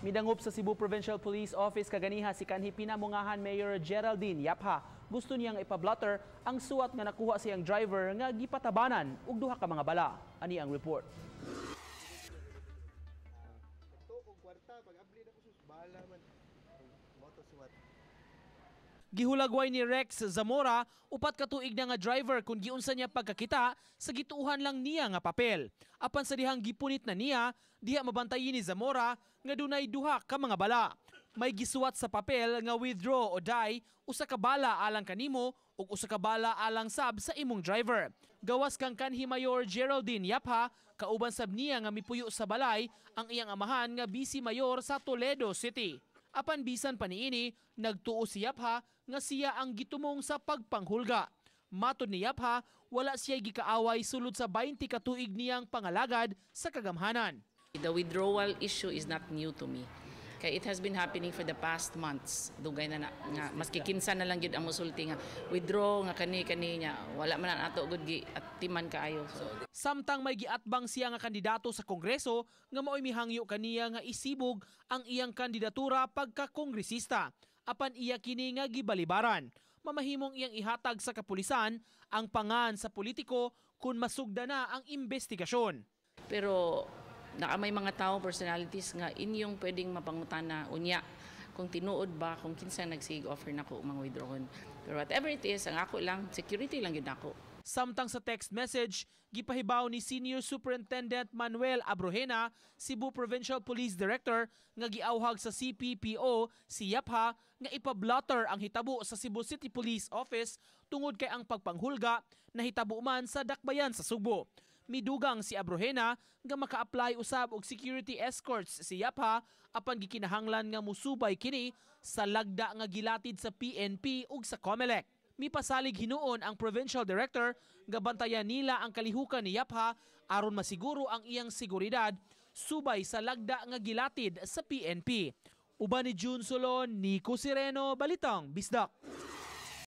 Midangop sa Cebu Provincial Police Office kaganiha si kanhi Pinamungahan Mayor Geraldine Yapha. Gusto niyang ipablotter ang suwat nga nakuha sa iyang driver nga gipatabanan og duha ka mga bala. Ani ang report. Ito kung kwarta pag abli na ko, sus, bahala man. Moto suwat. Gihulagway ni Rex Zamora 4 ka tuig na nga driver kung giunsa niya pagkakita sa gituuhan lang niya nga papel. Apan sa dihang gipunit na niya, diha mabantayin ni Zamora nga dunay duha ka mga bala. May gisuwat sa papel nga "Withdraw o die", usa ka bala alang kanimo ug usa ka bala alang sab sa imong driver. Gawas kang kanhi Mayor Geraldine Yapha, kauban sab niya nga mipuyo sa balay ang iyang amahan nga vice mayor sa Toledo City. Apan bisan pa niini, nagtuo si Yapha nga siya ang gitumong sa pagpanghulga. Matod ni Yapha, wala siya gikaaway sulod sa 20 ka tuig niyang pangalagad sa kagamhanan. The withdrawal issue is not new to me. Kay it has been happening for the past months. Dugay na, na nga maski kinsa na lang gyud ang musulti nga withdraw nga kani kani niya, wala man na ato gud gi at timan kaayo. So, Samtang may giatbang siya nga kandidato sa Kongreso nga maoy mihangyo kaniya nga isibog ang iyang kandidatura pagka-kongresista. Apan iya kini nga gibalibaran. Mamahimong iyang ihatag sa kapulisan ang pangan sa politiko kung masugda na ang investigasyon. Pero naa may mga tao, personalities nga inyong pwedeng mapangutana unya kung tinuod ba kung kinsa nagsig offer nako mga withdrawon. Pero whatever it is, ang ako lang, security lang gyud ako. Samtang sa text message, gipahibaw ni Senior Superintendent Manuel Abrogena, Cebu Provincial Police Director, nga giawhag sa CPPO si Yapha nga ipablotter ang hitabo sa Cebu City Police Office tungod kay ang pagpanghulga nahitabo man sa dakbayan sa Sugbo. Midugang si Abrogena nga maka-apply usab og security escorts si Yapha, apan gikinahanglan nga musubay kini sa lagda nga gilatid sa PNP ug sa COMELEC. Mipasalig hinuon ang provincial director nga bantayan nila ang kalihukan ni Yapha aron masiguro ang iyang seguridad subay sa lagda nga gilatid sa PNP. Uban ni June Solon, Nico Sireno, Balitang Bisdak.